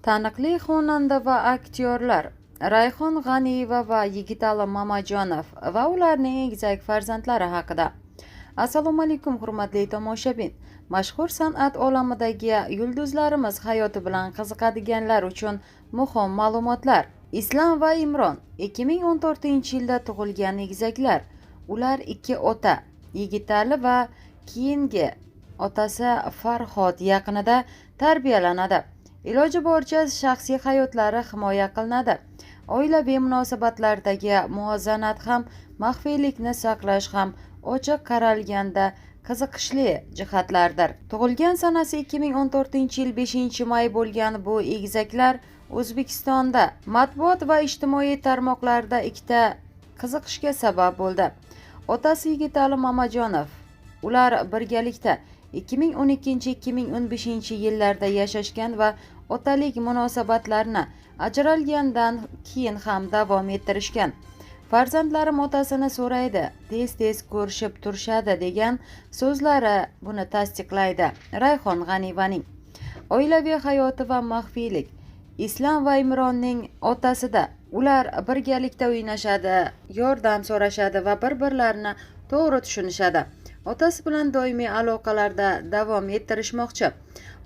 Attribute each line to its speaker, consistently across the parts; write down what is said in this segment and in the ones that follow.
Speaker 1: Taniqli xonanda va aktyorlar Rayhon G'aniyeva va Yigitali Mamajonov va ularning egizak farzandlari haqida. Assalomu alaykum, hurmatli tomoshabin. Mashhur san'at olamidagi yulduzlarimiz hayoti bilan qiziqadiganlar uchun muhim ma'lumotlar. Islom va Imron 2014-yilda tug'ilgan egizaklar. Ular ikki ota, Yigitali va keyingi otasi Farhod yaqinida tarbiyalanadi. Iloji boricha shaxsiy hayotlari himoya qilinadi. Oilaviy munosabatlardagi muvozanat ham, maxfiylikni saqlash ham ochiq qaralganda qiziqishli jihatlardir. Tug'ilgan sanasi 2014-yil 5-may bo'lgan bu egizaklar O'zbekistonda matbuot va ijtimoiy tarmoqlarda ikkita qiziqishga sabab bo'ldi. Otasi Yigitali Mamajonov. Ular birgalikda 2012-2015 yillarda yashashgan va otalik munosabatlarini ajralgandan keyin ham davom ettirishgan. Farzandlarim otasini so'raydi, tez-tez ko'rishib turishadi degan so'zlari buni tasdiqlaydi. Rayhon G'aniyevaning oilaviy hayoti va maxfiylik. Islom va Imronning otasida ular birgalikda o'ynashadi, yordam so'rashadi va bir-birlarini to'g'ri tushunishadi. Otasi bilan doimiy aloqalarda davom ettirishmoqchi.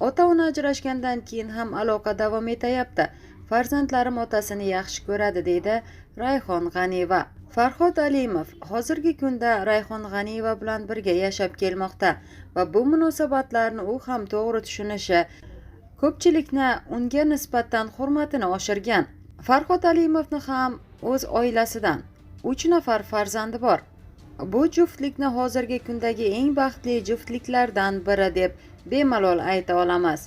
Speaker 1: Ota-ona ajrashgandan keyin ham aloqa davom etayapti. Farzandlarim otasini yaxshi ko'radi, deydi Rayhon G'aniyeva. Farhod Alimov hozirgi kunda Rayhon G'aniyeva bilan birga yashab kelmoqda va bu munosabatlarni u ham to'g'ri tushunishi ko'pchilikni unga nisbatan hurmatini oshirgan. Farhod Alimovni ham o'z oilasidan 3 nafar farzandi bor. Bu juftlikni hozirgi kundagi eng baxtli juftliklardan biri deb bemalol ayta olamiz.